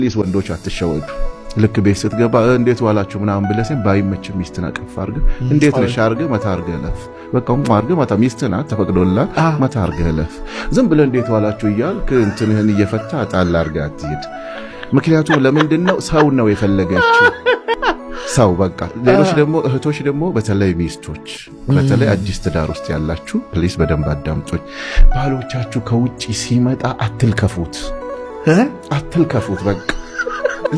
Please ወንዶች አትሸወዱ። ልክ ቤት ስትገባ እንዴት ዋላችሁ ምናምን ብለህ ሲል ባይመችም ሚስትን አቀፍ አድርገህ፣ እንዴት ነሽ አድርገህ መታ አድርገህ እለፍ። በቃ አድርገህ መታ፣ ሚስትህ ናት ተፈቅዶልሃል፣ መታ አድርገህ እለፍ። ዝም ብለህ እንዴት ዋላችሁ እያልክ እንትንህን እየፈታ ጣል አድርገህ አትሂድ። ምክንያቱም ለምንድን ነው፣ ሰው ነው የፈለገችው ሰው በቃ። ሌሎች ደግሞ እህቶች ደግሞ በተለይ ሚስቶች፣ በተለይ አዲስ ትዳር ውስጥ ያላችሁ please በደንብ አዳምጡኝ። ባሎቻችሁ ከውጭ ሲመጣ አትልከፉት፣ አትልከፉት። በቃ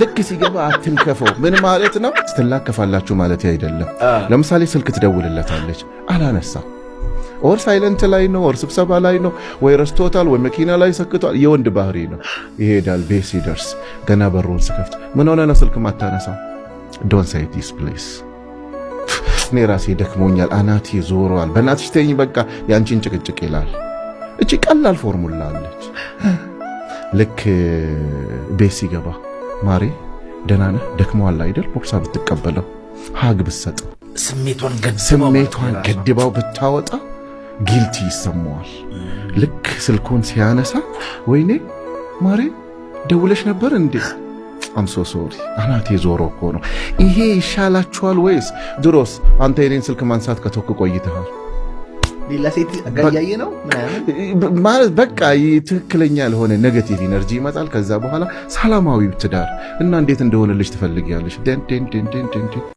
ልክ ሲገባ አትልከፈው። ምን ማለት ነው? ስትላከፋላችሁ ማለት አይደለም። ለምሳሌ ስልክ ትደውልለታለች፣ አላነሳ፣ or silent ላይ ነው፣ or ስብሰባ ላይ ነው፣ ወይ ረስቶታል፣ ወይ መኪና ላይ ሰክቷል። የወንድ ባህሪ ነው። ይሄዳል። ቤት ሲደርስ ገና በሩን ስከፍት ምን ሆነ ነው ስልክ ማታነሳው? Don't say this please። እኔ ራሴ ደክሞኛል፣ አናቴ ዞሯል፣ በእናትሽ ተይኝ በቃ የአንቺን ጭቅጭቅ ይላል። እቺ ቀላል ፎርሙላ አለች። ልክ ቤት ሲገባ ማሬ ደህና ነህ ደክሞሃል አይደል? ቦርሳ ብትቀበለው፣ hug ብትሰጠው፣ ስሜቷን ገድባው። ስሜቷን ገድባው ብታወጣ guilty ይሰማዋል። ልክ ስልኩን ሲያነሳ ወይኔ ማሬ ደውለሽ ነበር እንዴ? I'm so sorry፣ አናቴ ዞሮ እኮ ነው። ይሄ ይሻላችኋል ወይስ ድሮስ አንተ የኔን ስልክ ማንሳት ከተውክ ቆይተሃል? ሌላ ሴት ጋር እያየ ነው ምናምን። ማለት በቃ ትክክለኛ ያልሆነ negative energy ይመጣል። ከዛ በኋላ ሰላማዊ ትዳር እና እንዴት እንደሆነልሽ ትፈልጊያለሽ። ደን ደን ደን ደን ደን።